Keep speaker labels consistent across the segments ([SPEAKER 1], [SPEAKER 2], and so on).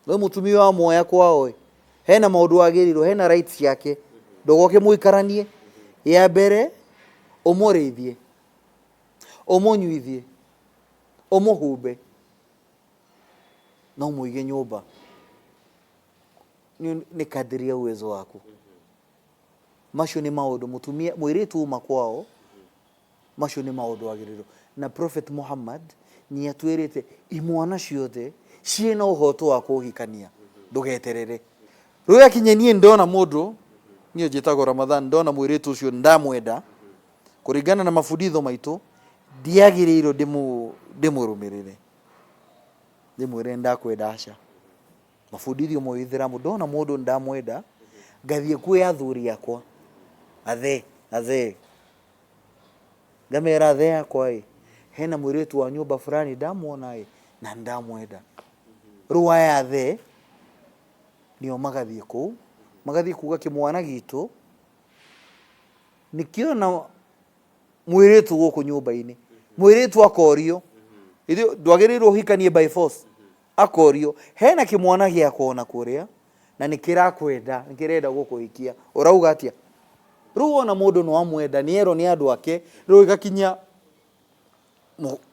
[SPEAKER 1] No mũtumia wa muoya kwao ĩ, hena maũndũ wagĩrĩirwo, hena rights ciake. Ndũgoke mũikaranie. Ya mbere, ũmũrĩithie, ũmũnyuithie, ũmũhumbe, na ũmũige nyũmba. Nĩ kadiri ya uwezo waku. Macio nĩ maũndũ mũtumia, mũirĩtu uma kwao, Macio nĩ maũndũ agĩrĩirwo. Na Prophet Muhammad nĩ atwĩrĩte imwana ciothe ciĩna ũhoto wa kũhikania, ndũgeterere. Rĩu yakinye niĩ ndona mũndũ, niĩ njĩtagwo Ramadhan, ndona mũirĩtu ũcio ndamwenda, kũringana na mabunditho maitũ, ndiagĩrĩirwo ndĩmũrũmĩrĩre, ndĩmwĩre ndakwenda, aca. Mabundithio ma ũithĩramu, ndona mũndũ ndamwenda, ngathiĩ kwĩ athuri akwa, athee, athee. Ngamera thee yakwa ĩ, hena mũirĩtu wa nyũmba fulani ndamuona ĩ, na ndamwenda. Rĩu aya athee nĩo magathiĩ kũu, magathiĩ kuga kĩmwana gitũ nĩkĩona mũirĩtu gũkũ nyũmba-inĩ. Mũirĩtu akorio, ithuĩ ndwagĩrĩirwo ũhikanie by force, akorio hena kĩmwana gĩakwa ona kũrĩa na nĩkĩrakwenda, nĩkĩrenda gũkũhikia, ũrauga atĩa? Rĩu wona mũndũ nĩ wamwenda nĩ erwo nĩ andũ ake, rĩu ĩgakinya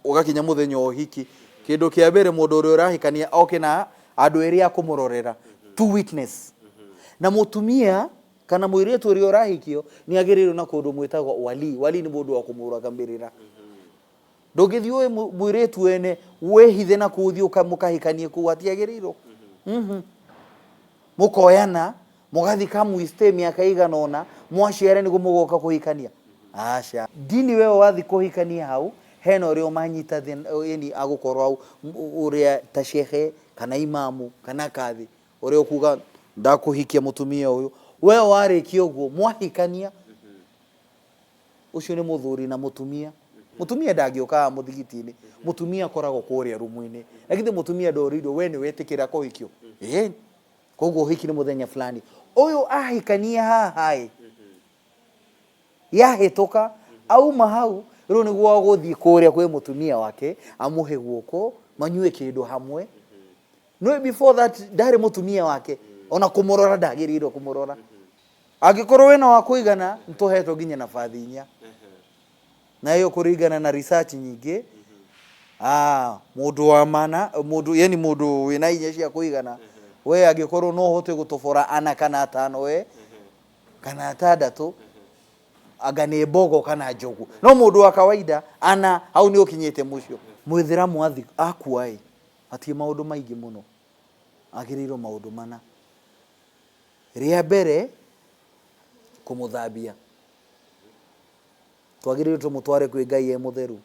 [SPEAKER 1] ũgakinya mũthenya wa ũhiki, kĩndũ kĩa mbere mũndũ ũrĩa ũrahikania oke na andũ erĩ a kũmũrorera, two witness. Na mũtumia kana mũirĩtu ũrĩa ũrahikio nĩ agĩrĩirwo na kũndũ mwĩtagwo wali. Wali nĩ mũndũ wa kũmũrũgamĩrĩra. Ndũngĩthiĩ ũĩ mũirĩtu wene wĩhithe na kũu ũthiĩ mũkahikanie kũu hatiagĩrĩirwo. Mũkoyana Mũgathiĩ kamwistay mĩaka ĩigana ũna, mwaciara nĩguo mũgoka kũhikania? Aca. Ndini we wathiĩ kũhikania hau, hena ũrĩa ũmanyita yani agũkorwo hau, ũrĩa ta shehe kana imamu kana kathi, ũrĩa ũkuga ndakũhikia mũtumia ũyũ. We warĩkia ũguo, mwahikania, ũcio nĩ mũthuri na mũtumia. Mũtumia ndangĩũka haha mũthigiti-inĩ, mũtumia akoragwo kũrĩa rumu-inĩ. Na githĩ mũtumia ndorĩirwo we nĩ wetĩkĩra kũhikio? Ĩĩ. Koguo ũhiki nĩ mũthenya fulani. Ũyũ ahikania haha ĩ, yahĩtũka, auma hau, rĩu nĩguo agũthiĩ kũrĩa kwĩ mũtumia wake, amũhe guoko, manyue kĩndũ hamwe. No before that ndarĩ mũtumia wake, ona kũmũrora ndagĩrĩirwo kũmũrora. Angĩkorwo wĩna wa kũigana, nĩtũhetwo nginya nabathi inya. Na ĩyo kũringana na research nyingĩ, ah, mũndũ wa mana, mũndũ yani mũndũ wĩna hinya cia kũigana, we angĩkorwo no ũhote gũtobora ana kana atano we, kana atandatũ, anga nĩ mbogo kana njogu. No mũndũ wa kawaida ana, hau nĩ ũkinyĩte mũico. Mũithĩramu athi akua ĩ, hatirĩ maũndũ maingĩ mũno, agĩrĩirwo maũndũ mana. Rĩa mbere, kũmũthambia. Twagĩrĩirwo tũmũtware kwĩ Ngai e mũtheru.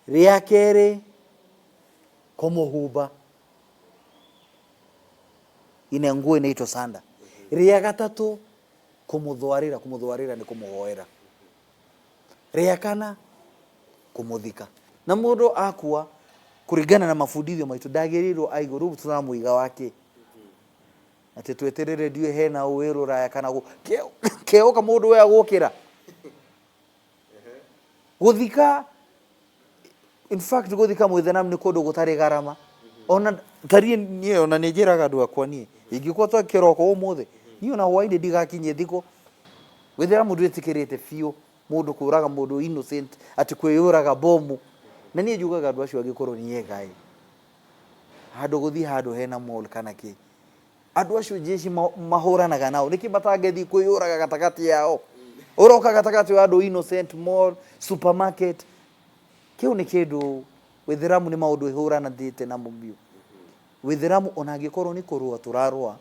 [SPEAKER 1] Rĩa kerĩ, kũmũhumba ine nguo inaitwa sanda. Rĩa gatatũ, kũmũthwarĩra, kũmũthwarĩra nĩ kũmũhoera. Rĩa kana, kũmũthika. Na mũndũ akua, kũringana na mabundithio maitũ, ndagĩrĩirwo aigwo, rĩu tũramũiga wakĩ? Atĩ tweterere ndiũĩ hena ũ wĩ rũraya kana gũ keoka mũndũ we agũkĩra gũthika. In fact, gũthika mũithĩramu nĩ kũndũ gũtarĩ garama ona tariĩ. Niĩ ona nĩ njĩraga andũ akwa, niĩ ingĩkorwo twa kĩroko ũmũthĩ, niĩ ona hwainĩ ndigakinyie thikũ. Wĩthĩramu ndwĩtĩkĩrĩte biũ mũndũ kũraga mũndũ innocent, atĩ kwĩyũraga bomu. Na niĩ njugaga andũ acio angĩkorwo nĩ ega ĩ, handũ gũthiĩ handũ hena mall kana kĩ, andũ acio jeshi mahũranaga nao nĩkĩ matangĩthiĩ kwĩyũraga gatagatĩ yao? Ũroka gatagatĩ wa andũ innocent, mall, supermarket, kĩu nĩ kĩndũ wĩthĩramu nĩ maũndũ ĩhũranĩte namo biũ. Wĩthĩramu ona angĩkorwo nĩ kũrũa tũrarũa,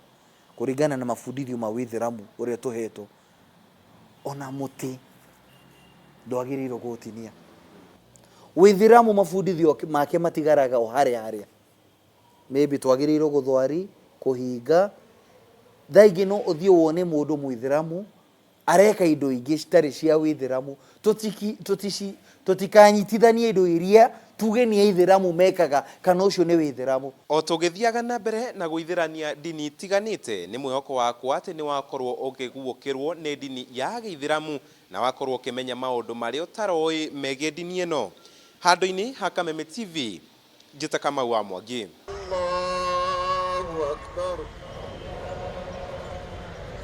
[SPEAKER 1] kũringana na mabundithio ma wĩthĩramu ũrĩa tũhetwo, ona mũtĩ ndwagĩrĩirwo gũũtinia. Wĩthĩramu mabundithio make matigaraga o harĩa harĩa. Maybe twagĩrĩirwo gũthwari, kũhinga. Thaa ingĩ no ũthiĩ wone mũndũ mũithĩramu areka indo ingĩ citarĩ cia wĩithĩramu. Tũtikanyitithanie indo iria tuge nĩ aithĩramu mekaga kana ũcio nĩ wĩithĩramu.
[SPEAKER 2] O tũgĩthiaga na mbere na gũithĩrania ndini itiganĩte, nĩ mwĩhoko wakwa atĩ nĩ wakorwo ũkĩguũkĩrwo nĩ ndini ya gĩithĩramu na wakorwo ũkĩmenya maũndũ marĩa ũtaroĩ megiĩ ndini ĩno. Handũ-inĩ ha Kameme TV, Njĩta Kamau wa Mwangi.
[SPEAKER 3] الله أكبر.